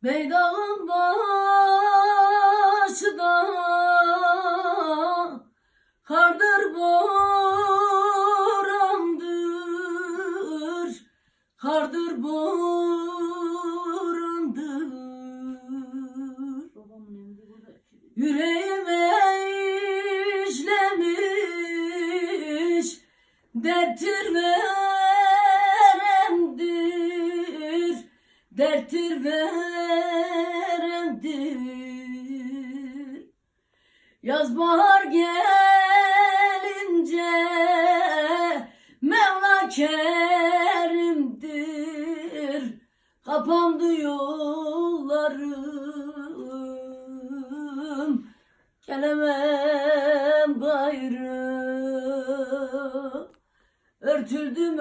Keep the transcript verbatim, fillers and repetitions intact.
Beydağın başında kardır borandır, kardır borandır. Yüreğime işlemiş derttir veremdir, derttir veremdir. Yaz bahar gelince Mevla kerimdir. Kapandı yollarım, gelemem gayrı. Örtüldüm